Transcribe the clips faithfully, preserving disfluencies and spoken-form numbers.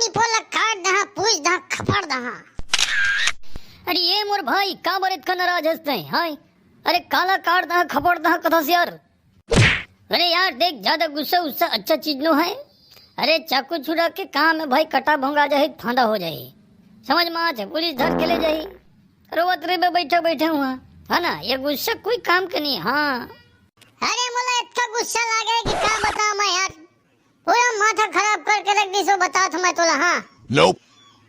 टिपोला काट दहा, पूछ दहा, खपड़ दहा। अरे ये मोर भाई, का बर इतका नाराज हस तैं, हाय? अरे काला काट दहा, खपड़ दहा कथस यार। अरे यार देख, ज्यादा गुस्सा उस्सा अच्छा चीज नो है। अरे चाकू छुरा के काम में भाई कटा भोंगा जाही, फांदा हो जाही। समझ में आथे, पुलिस धर के ले जाही। रोवत रहिबे बैठे बैठे हुआ, है ना? ये गुस्सा कोई काम के नहीं। हाँ। अरे मोला इतना गुस्सा लागे कि का बताऊं मैं यार, पूरा माथा खराब करके रख दिस, वो बतात मैं तोला। हाँ। Nope.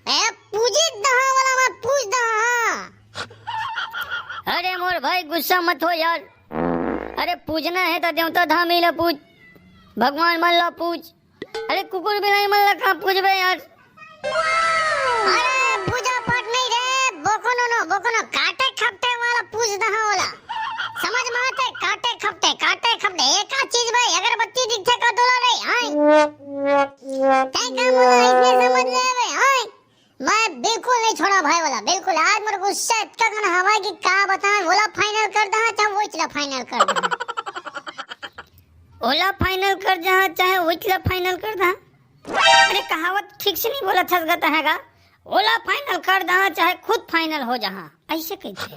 ए, पूजित दहा वाला मैं पूछ दहा, हाँ। अरे मोर भाई गुस्सा मत हो यार। अरे पूजना है तो देवता धामी ला पूछ, भगवान मन ला पूछ। अरे कुकुर बिलाई मन ला का पूछबे यार? अरे पूजा पाठ नहीं रे, बोकनो नो, बोकनो काटे खपटे वाला पूछ दहा वाला। समझ में आथे? काटे खपटे, काटे खपटे। एक आध चीज भाई, अगरबत्ती दिखथे का तोला रे, हाय। तैं का मोला इसने समझ ले बे, हाय। मैं बिल्कुल नहीं छोड़ा भाई वाला, बिल्कुल। आज मोर गुस्सा इतना कन हवा कि का बताऊं, वोला final कर दहा, चाहे वोइच ला final कर दहा। ओला final कर दहा, चाहे वोइच ला final कर दहा। अरे कहावत ठीक से नहीं बोलत हस गा तैं हा। ओला final कर दहा, चाहे खुद final हो जहा, ऐसे कहिथे।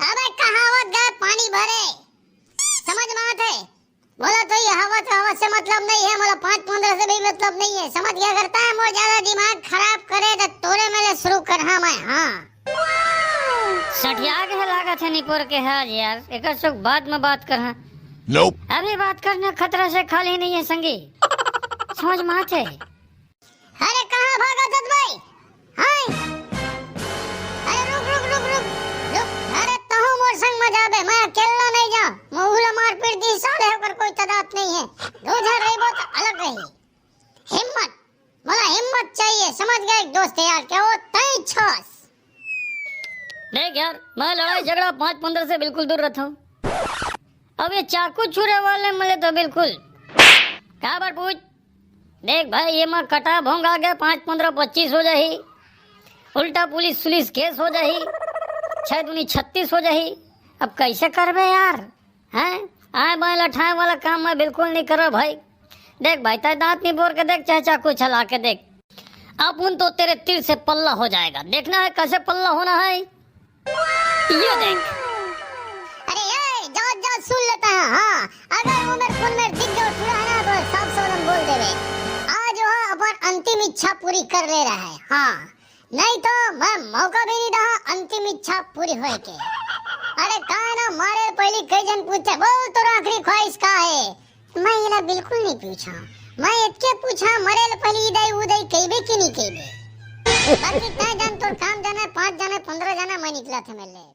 अबे कहावत गए पानी भरे, समझ में आथे? मोला तो ये हवा तो हवा से मतलब नहीं है, मोला पाँच पंद्रह से भी मतलब नहीं है। समझ गया करता है, मोर ज्यादा दिमाग खराब करे तो तोरे मेले शुरू कर, हाँ मैं, हाँ। सठिया के है लागत है निपोर के हाल यार, एकर सुख बाद में बात कर, हाँ। Nope. अभी बात करना खतरा से खाली नहीं है संगी। समझ में आथे? अरे कहाँ भागत हस भाई? हाय। अरे रुक रुक रुक रुक रुक। अरे तहूँ मोर संग में जाबे, मैं अकेला नहीं जाऊँ। महू ला मारपीट दिही साले, ओकर कोई तदात नहीं है। दो झन रहिबो तो अलग रही। हिम्मत, मोला हिम्मत चाहिए, समझ गए एक दोस्त यार, क्या वो तैं छस। देख यार, मैं लड़ाई झगड़ा पाँच पंद्रह से बिल्कुल दूर रहता हूँ। अब ये चाकू छुरे वाले मले तो बिल्कुल। का बार पूछ? देख भाई, ये मैं कटा भोंगा के पाँच पंद्रह पच्चीस हो जाही, उल्टा पुलिस सुलिस केस हो जाही, छह दूनी छत्तीस हो जाही। अब कैसे करबे यार, हैं? आए बाएं लठाए वाला काम मैं बिल्कुल नहीं करो भाई। देख भाई, तैं दांत निपोर के देख, चाहे चाकू चला के देख, अब उन तो तेरे तीर से पल्ला हो जाएगा। देखना है कैसे पल्ला होना है, ये देख। अरे ए, जात जात सुन लेता है, हाँ। अगर वो मेरे खून में दिख गए, पूरा है ना, तो साफ साफ हम बोल देवे। आज वो अपन अंतिम इच्छा पूरी कर ले रहा है, हाँ। नहीं तो मैं मौका भी नहीं रहा अंतिम इच्छा पूरी होए के। अरे का ना, मारे पहली कई जन पूछे, बोल तोर आखिरी ख्वाहिश का है? मैं इला बिल्कुल नहीं पूछा, मैं इतके पूछा, मरे ले पहली इदई उदई कहबे कि नहीं कहबे। बाकी तय जन तोर काम जाने, पाँच जाने, पंद्रह जाने, मैं निकला थे मेले।